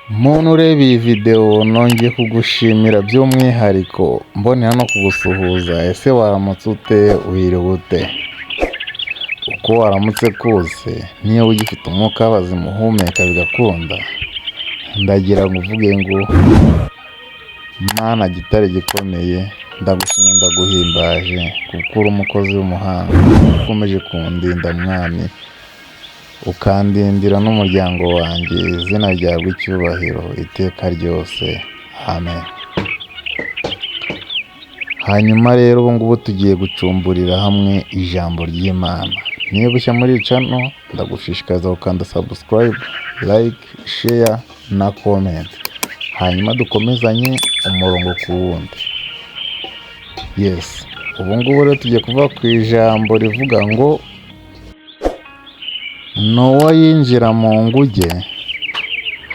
Muntu ureba iyi videwo, nongeye kugushimira by'umwihariko, mbonera no kugusuhuza. Ese waramutse ute? Wiriwe ute? Uko waramutse kose, niba ugifite umwuka w'abazima uhumeka bigakunda, ndagira ngo uvuge ngo Mana gitare gikomeye, ndagushimye, ndaguhimbaje kuko uri umukozi w'umuhanga, ukomeje kundinda Mwami, ukandindira n'umuryango wanjye. Izina ryawe icyubahiro iteka ryose, amen. Hanyuma rero ubu ngubu tugiye gucumburira hamwe ijambo ry'Imana. Niba ushya muri iyi channel, ndagushishikariza gukanda subscribe, like, share na comment, hanyuma dukomezanye umurongo ku wundi. Yes, ubu ngubu rero tugiye kuva ku ijambo rivuga ngo Nowa yinjira mu nguge,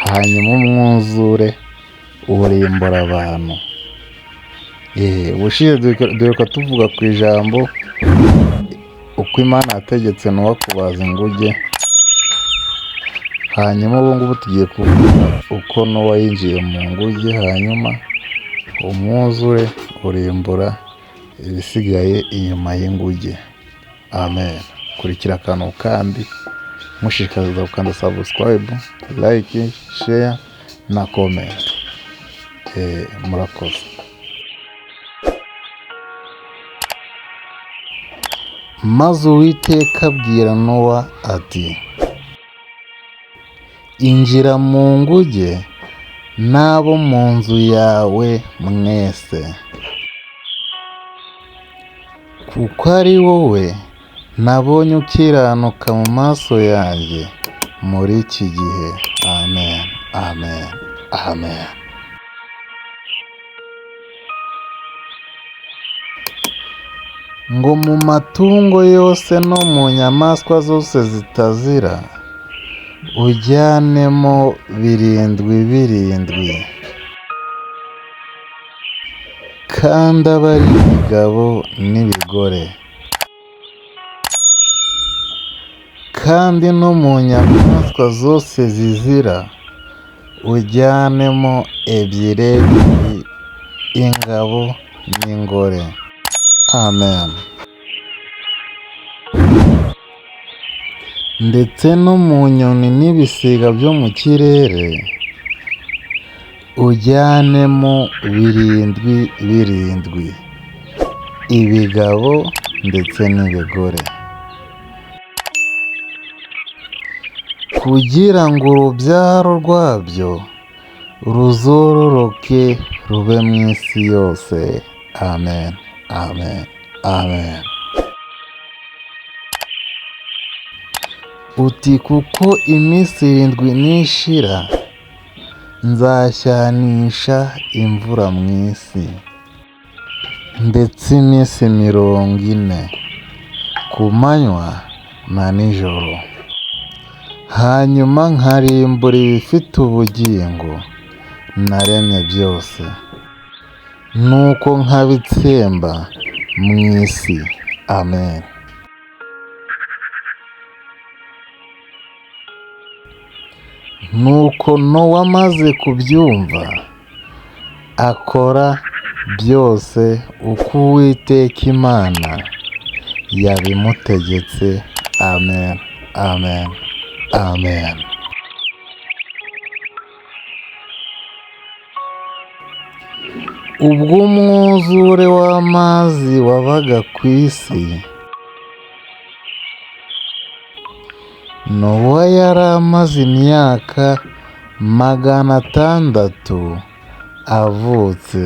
hanyuma umwuzure urimbura abantu. Ubushize duheruka tuvuga ku ijambo uko Imana yategetse Nowa kubaza inguge, hanyuma ubu ngubu tugiye kuvuga uko Nowa yinjiye mu nguge, hanyuma umwuzure urimbura ibisigaye inyuma y'inguge. Amen. Kurikira akantu kandi mushishikariza gukanda subscribe, like, share na comment. Murakoze. Maze Uwiteka abwira Nowa ati: injira mu nguge n'abo mu nzu yawe mwese, kuko ari wowe nabonye ukiranuka mu maso yanjye muri iki gihe. Amen, amen, amen. Ngo mu matungo yose no mu nyamaswa zose zitazira, ujyanemo birindwi birindwi, kandi abe ari ibigabo n'ibigore. Kandi no mu nyamaswa zose zizira, ujyanemo ebyiri ebyiri, ingabo n'ingore. Amen. Ndetse no mu nyoni n'ibisiga byo mu kirere, ujyanemo birindwi birindwi, ibigabo ndetse n'ibigore, kugira ngo urubyaro rwabyo ruzororoke rube mu isi yose. Amen, amen, amen. Uti kuko iminsi irindwi nishira, nzashyanisha imvura mu isi, ndetse iminsi 40, ku manywa na nijoro, hanyuma nkarimbura ibifite ubugingo naremye byose, nuko nkabitsemba mu isi. Amen. Nuko Nowa amaze kubyumva, akora byose uko Uwiteka Imana yabimutegetse. Amen, amen, amen. Ubwo umwuzure w'amazi wabaga ku isi, Nowa yari amaze imyaka 600 avutse.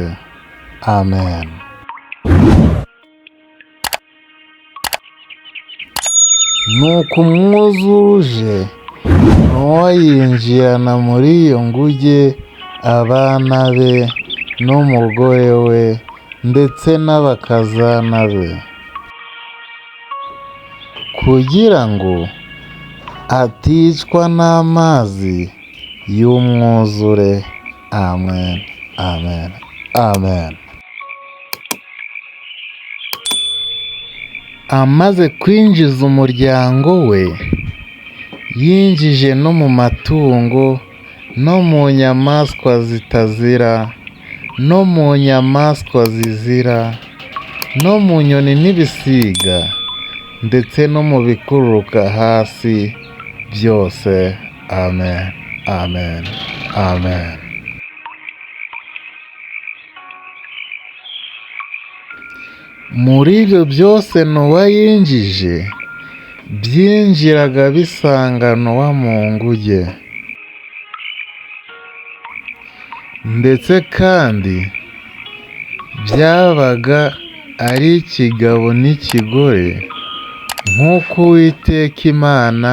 Amen. Nuko umwuzure uje, Nowa yinjirana muri iyo nguge abana be n'umugore we ndetse n'abakazana be, kugira ngo aticwa n'amazi y'umwuzure. Amen, amen, amen. Amaze kwinjiza umuryango we, yinjije no mu matungo no mu nyamaswa zitazira, no mu nyamaswa zizira, no mu nyoni n'ibisiga, ndetse no mu bikururuka hasi byose. Amen, amen, amen. Muri ibyo byose Nowa yinjije, byinjiraga bisanga Nowa mu nguge. Ndetse kandi byabaga ari ikigabo n'ikigore nk'uko Uwiteka Imana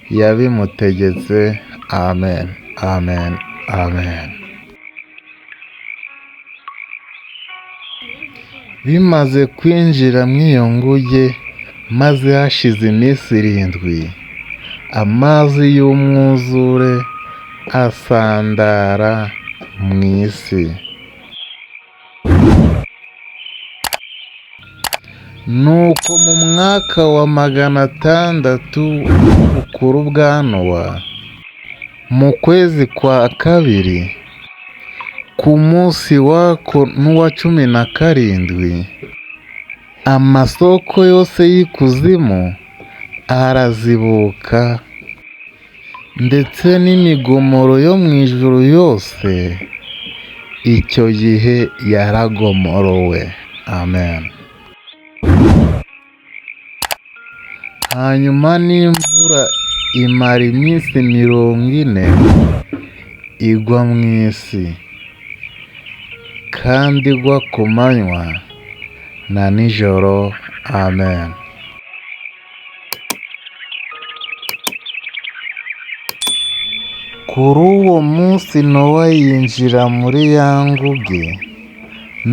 yabimutegetse. Amen, amen, amen. Bimaze kwinjira mu iyo nguge, maze hashize iminsi 7, amazi y'umwuzure asandara mu isi. Nuko mu mwaka wa 600 w'ubukuru bwa Nowa, mu kwezi kwa kabiri, ku munsi wako n'uwa 17, amasoko yose y'ikuzimu arazibuka, ndetse n'imigomoro yo mu ijuru yose icyo gihe yaragomorowe. Amen. Hanyuma n'imvura imara iminsi 40 igwa mu isi, kandi igwa ku manywa na nijoro. Amen. Kuri uwo munsi Nowa yinjira muri ya nguge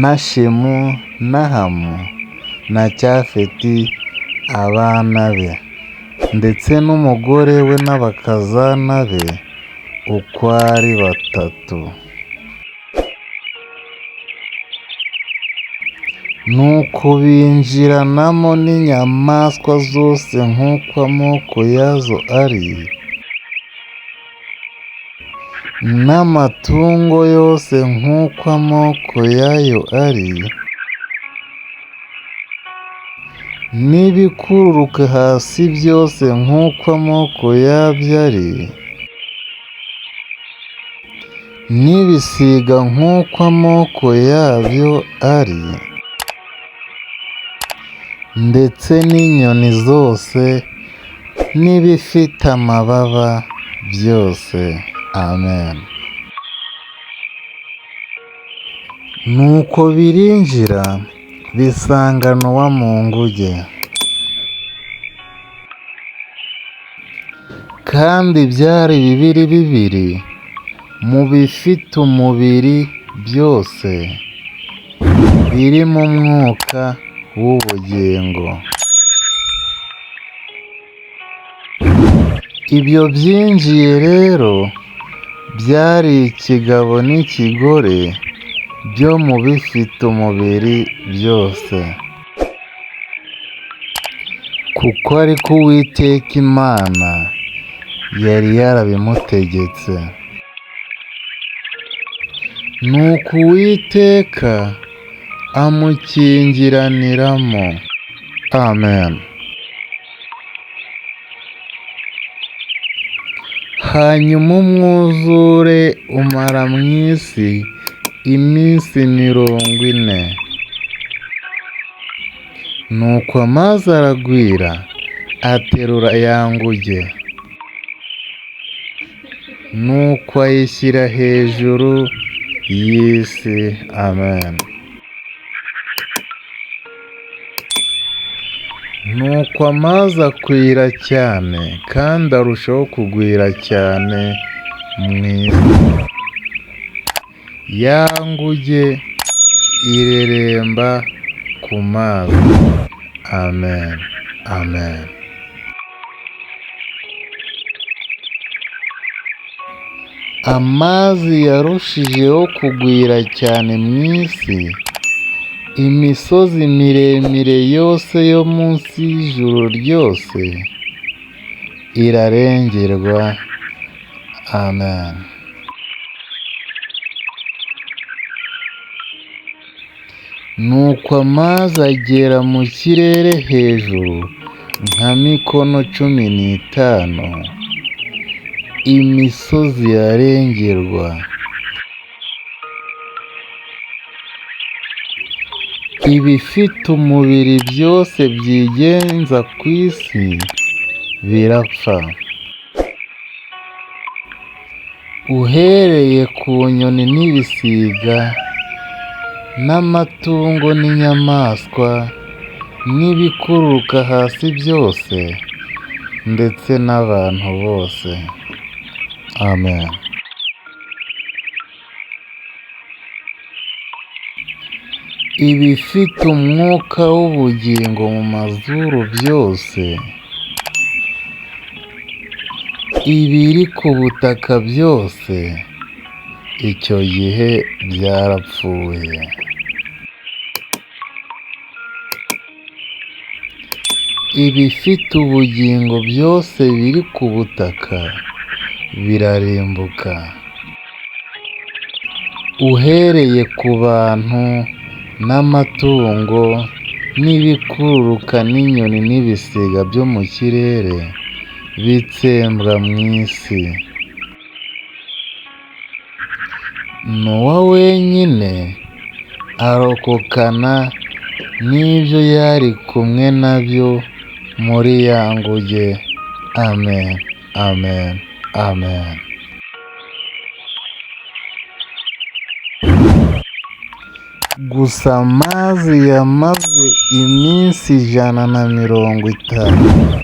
na Shemu na Hamu na Cyafeti abana be, ndetse n'umugore we n'abakazana be uko ari 3. Nuko binjiranamo n'inyamaswa zose nk'uko amoko yazo ari, n'amatungo yose nk'uko amoko yayo ari, n'ibikururuka hasi byose nk'uko amoko yabyo ari, n'ibisiga nk'uko amoko yabyo ari, ndetse n'inyoni zose n'ibifite amababa byose. Amen. Nuko birinjira bisanga Nowa mu nguge. Kandi byari bibiri bibiri mu bifite umubiri byose biri mu mwuka w'ubugingo. Ibyo byinjiye rero byari ikigabo n'ikigore byo mu bifite umubiri byose, kuko ariko Uwiteka Imana yari yarabimutegetse. Nuko Uwiteka amukingiraniramo. Amen. Hanyuma umwuzure umara mu isi iminsi 40. Nuko amazi aragwira aterura ya nguge, nuko ayishyira hejuru y'isi. Amen. Nuko amazi akwira cyane kandi arushaho kugwira cyane mu isi. Ya nguge ireremba ku mazi. Amen. Amen. Amazi yarushijeho kugwira cyane mu isi, imisozi miremire yose yo munsi y'ijuru ryose irarengerwa. Amen. Nuko amazi agera mu kirere hejuru nka mikono 15, imisozi irarengerwa. Ibifite umubiri byose byigenza ku isi birapfa, uhereye ku nyoni n'ibisiga n'amatungo n'inyamaswa n'ibikururuka hasi byose, ndetse n'abantu bose. Amen. Ibifite umwuka w'ubugingo mu mazuru byose, ibiri ku butaka byose, icyo gihe byarapfuye. Ibifite ubugingo byose biri ku butaka birarimbuka, uhereye ku bantu n'amatungo n'ibikururuka n'inyoni n'ibisiga byo mu kirere bitsembwa mu isi. Nowa wenyine arokokana n'ibyo yari kumwe nabyo muri ya nguge. Amen, amen, amen. Gusa amazi yamaze iminsi 150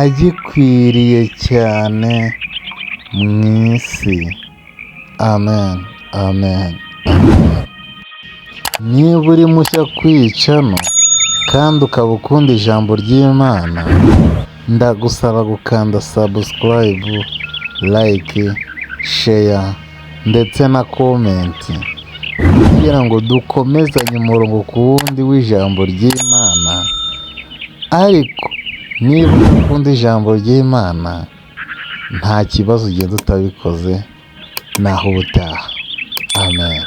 agikwiriye cyane mu isi. Amen, amen, amen. Niba uri mushya kwicano kandi ukaba ukunda ijambo ry'Imana, ndagusaba gukanda subscribe, like, share ndetse na comment kugira ngo dukomezanye umurongo ku wundi w'ijambo ry'Imana. Ariko niba udakunda ijambo ry'Imana, nta kibazo, ugenda utabikoze, naho ubutaha. Amen.